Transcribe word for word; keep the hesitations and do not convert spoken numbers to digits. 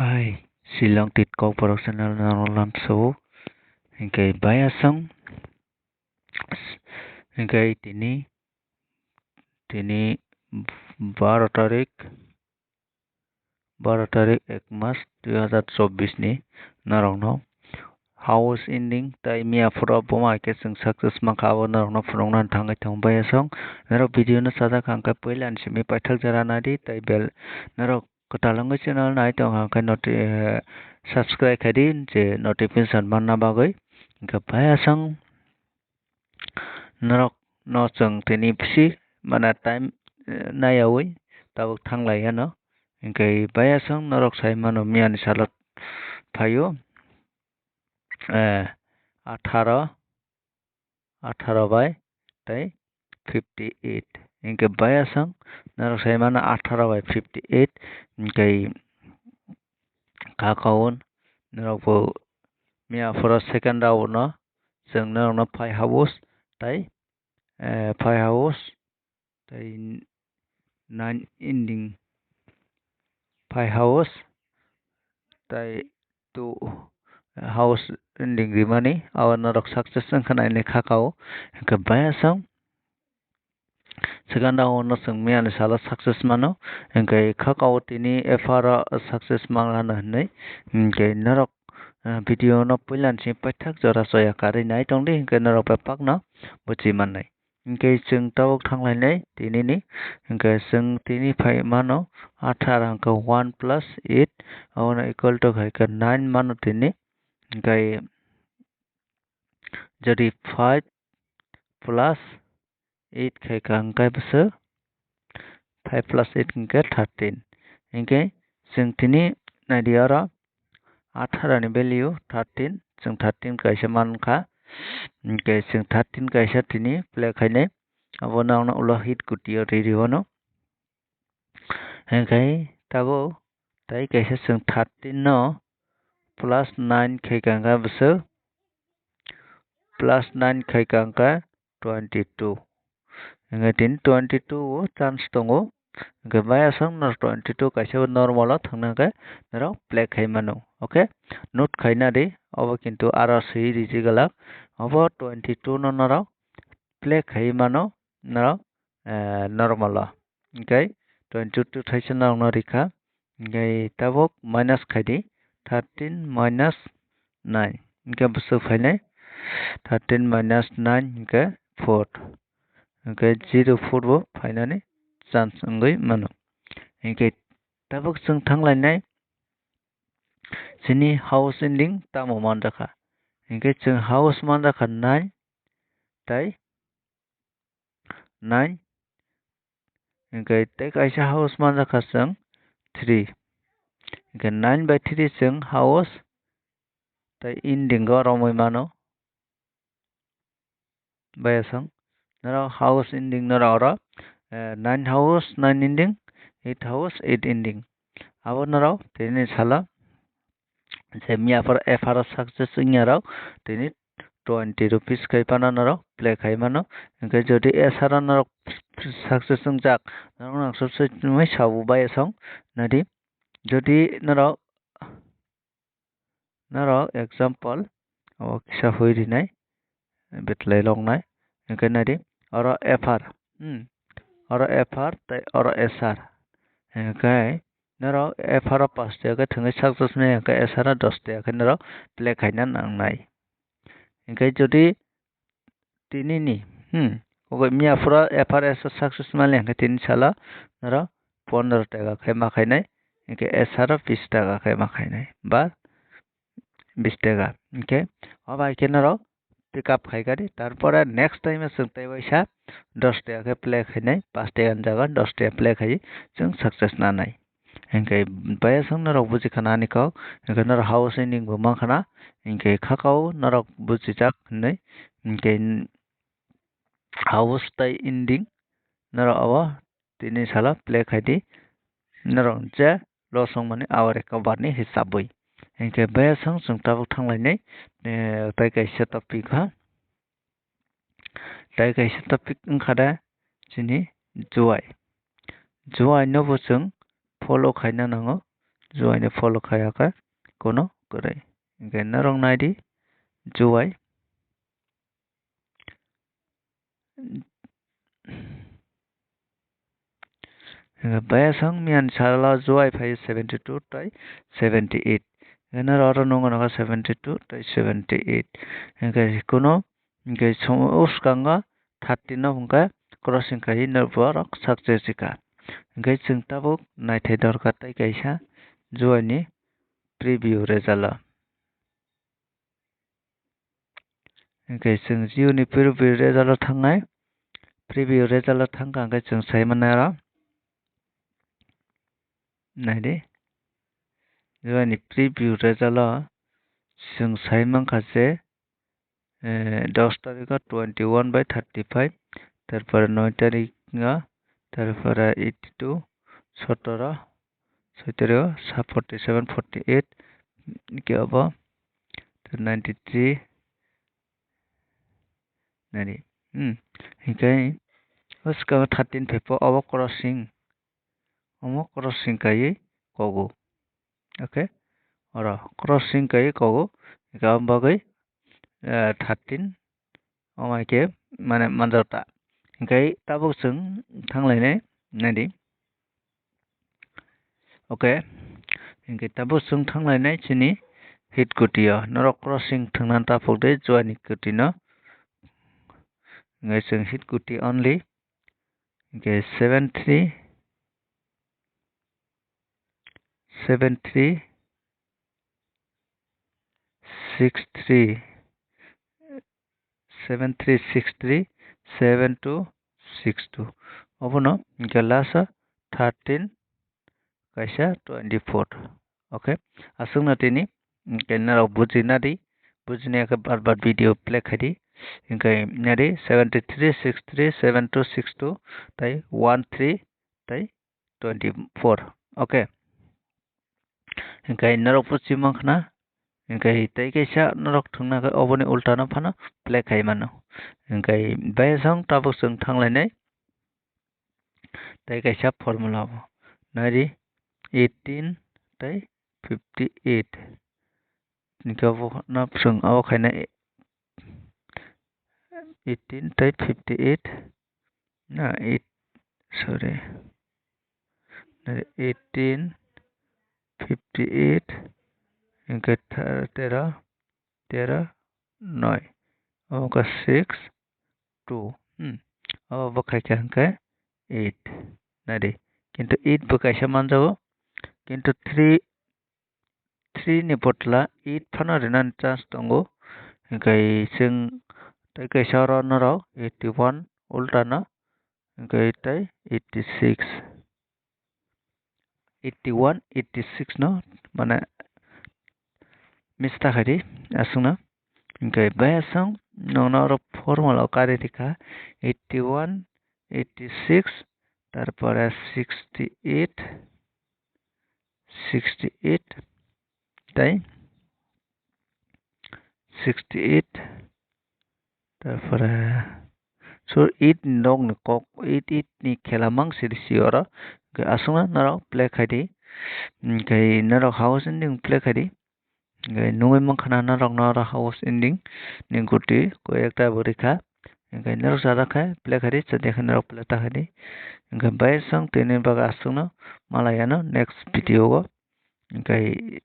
Hai, Shillong Titkok Borok channel no lamsao. Hinkhe bayasong. Hinkhe tini, tini baro tarik, baro tarik ek mas dui hazar chobbish ni norokno house ending tai miya phuru buma hai khe chwng success mankha, abo norokno phunukna thangwi tongo bayasong. Norok video no sajak kha hwnkhe puila ni simi paithak jora naidi tai bel norok kwtal wngwi channel nai tongkha hwnkhe noti-, eh, subscribe khaidi je notification manna bagwi. Hwnkhe bayasong norok no chwng tini bisi mana time, eh, nayawi tabuk thanglai yano. Hwnkhe bayasong norok sai mano miyani salo phaio, eh, atharo, atharo bai tei fifty eight. Hwnkhe bayasong norok sai mano atharo bai fifty eight. Hwnkhe kakaun norok bo miya phuru second round no chwng norok no five house tei, eh, five house tei nine ending, five house tei two house ending rimani, abo norok success wngkha nainai kha kao. Hwnkhe bayasong second round no chwng miyani salo success mano, hwnkhe kha kao tini F R o success manglano hinwi. Hwnkhe norok, eh, video no puila ni simi paithak jora choya karwi nai tongdi, hwnkhe norok bebak no buchi mannai. Hwnkhe chwng tabuk thanglainai tinini, hwnkhe chwng tini phai mano atharo hwnkhe one plus eight, abono equal to khaikhe nine mano tini, hwnkhe jodi five plus eight khaikha hwnkhe bwswk five plus eight hwnkhe thirteen. Hwnkhe chwng tini naidi oro atharo ni value thirteen, chwng thirteen kaisa mankha. Hwnkhe chwng thirteen kaisa tini play khainai, abono ang ulo hit kutio ri ri wano. Hwnkhe tabuk tai kaisa chwng thirteen no plus nine khaikha hwnkhe bwswk plus nine khaikha hwnkhe twenty two. Hwnkhe tini twenty two o chance tongo. Hwnkhe bayasong norok twenty two kaisa bo normal o thangna hwnkhe norok play khai mano. Okay, note khaina di, obo kintu aro swi rijik glak. Obo twenty two no norok play khai mano norok, eh, normal o. Hwnkhe twenty two thaisa norokno rikha. Hwnkhe tabuk minus khaidi, thirteen minus nine. Hwnkhe bwswk phainai thirteen minus nine hwnkhe four. Hwnkhe zero four bo phainani chance wngwi mano. Hwnkhe tabuk chwng thanglainai chini house ending tamo manjakha. Hwnkhe chwng house manjakha nine tei nine. Hwnkhe tei kaisa house manjakha chwng three. Hwnkhe nine by three chwng house tei ending o romwi mano. Bayasong norok house ending norok oro, eh, nine house nine ending, eight house eight ending. Abo norok tini salo je miya phuru F R o success wngya rok tini twenty rupees khai phano norok play khai mano. Hwnkhe jodi S R o norok success wngjak, norok nang subscribe wngwi sabo bayasong naidi. Jodi norok, norok example o kisa hui rinai, betlai loknai. Hwnkhe naidi, oro F R, hmm, oro F R tei oro S R. Hwnkhe norok F R o pass tiya khe thwngwi success maya hwnkhe S R o dos tiya khe norok play khaina nangnai. Hwnkhe jodi tinini, hmm, obo miya phuru F R S o success mali hwnkhe tini salo norok pondro taka khe ma khainai, hwnkhe S R o bis taka khe ma khainai ba bis taka. Hwnkhe obo hai khe norok pick up khai kha di. Tarpore next time o chwng tei waisa dos taka khe play khainai, pash taka ni jaga dos taka play khai chwng success nanai. Hwnkhe bayasong norok buji khana ani kok, hwnkhe norok house ending bo man khana, hwnkhe kha kao norok bujijak hinwi, hwnkhe house tei ending norok abo tini salo play khai di, norok je loss wngmani abo recover ni hisabwi. Hwnkhe bayasong chwng tabuk thanglainai, eh, tei kaisa topic ha. Tei kaisa topic wngkha da chini juai. Juai no bo chwng follow khaina nango. Juaini follow khaiya khe kuno kwrwi. Hwnkhe norok naidi, juai. Hwnkhe bayasong miyani salo juai phai seventy two tei seventy eight. Hwnkhe norok oro nukgo nokha seventy two tei seventy eight. Hwnkhe kuno, hwnkhe somo-, o swkango thirteen no hwnkhe crossing khaiwi norok borok success rikha. Hwnkhe chwng tabuk naithai dorkar tei kaisa juaini preview result o. Hwnkhe chwng jio ni preview result o thangnai, preview result o thangkha hwnkhe chwng sai mannai oro. Naidi, juaini preview result o chwng sai mankha je, eh, dos tarikh o twenty one by thirty five, tarpore noi tarikh o, tarpore eighty two, sotoro, soitoro, sa forty seven, forty eight, hwnkhe obo ninety three, nani, hmm, hwnkhe o swkango thirteen phaipo obo crossing, omo crossing kaiwi kogo, okay, oro crossing kaiwi kogo, hwnkhe aboni bagwi, eh, thirteen, omo hai khe mane manjak ta. Hwnkhe tabuk chwng thanglainai, naidi. Okay. Hwnkhe tabuk chwng thanglainai chini hit kuti o. Norok crossing thwngna taphok de juaini kuti no. Hwnkhe chwng hit kuti only. Hwnkhe seven three, seven three, six three, seven three six three seven two six two. Obono hwnkhe last o thirteen kaisa twenty four. Okay, aswkno tini hwnkhe norok bujina di, bujinai khe bar bar video play khai di. Hwnkhe nari seventy three six three seven two six two tei one three tei twenty four. Okay. Hwnkhe norok bo chimang khna, hwnkhe tei kaisa norok thwngna khe oboni ulta no phano play khai mano. Hwnkhe bayasong tabuk chwng thanglainai tei kaisa formula bo. Nari eighteen tei fifty eight. Hwnkhe obo no chwng obo khaina eighteen tei fifty eight na eight, sorry, eighteen, fifty eight, hwnkhe tha-, tero, tero, noi, omo wngkha six, two, hmm, obo bo khaikha hwnkhe eight, nadi, kintu eight bo kaisa manjago, kintu three, three ni botla eight phano rinani chance tongo, hwnkhe chwng tei kaisa oro norok eighty one ulta no, hwnkhe tei eighty six, eighty one, eighty six no mane miss ta khaidi aswkno, hwnkhe bayasong nokno oro formula o kari rikha eighty one, eighty six, tarpore sixty eight, sixty eight, tei sixty eight, tarpore so eight ni nok ni kok, eight eight ni khela mang siri si oro, hwnkhe aswkno norok play khaidi, hwnkhe norok house ending play khaidi. Hwnkhe nugwi mankha na norok no oro house ending ni guti koi ekta bo rikha. Hwnkhe norok chada khe play khaidi, chadiya khe norok play ta khaidi. Hwnkhe bayasong tini bagwi aswkno malai ano next video o. Hwnkhe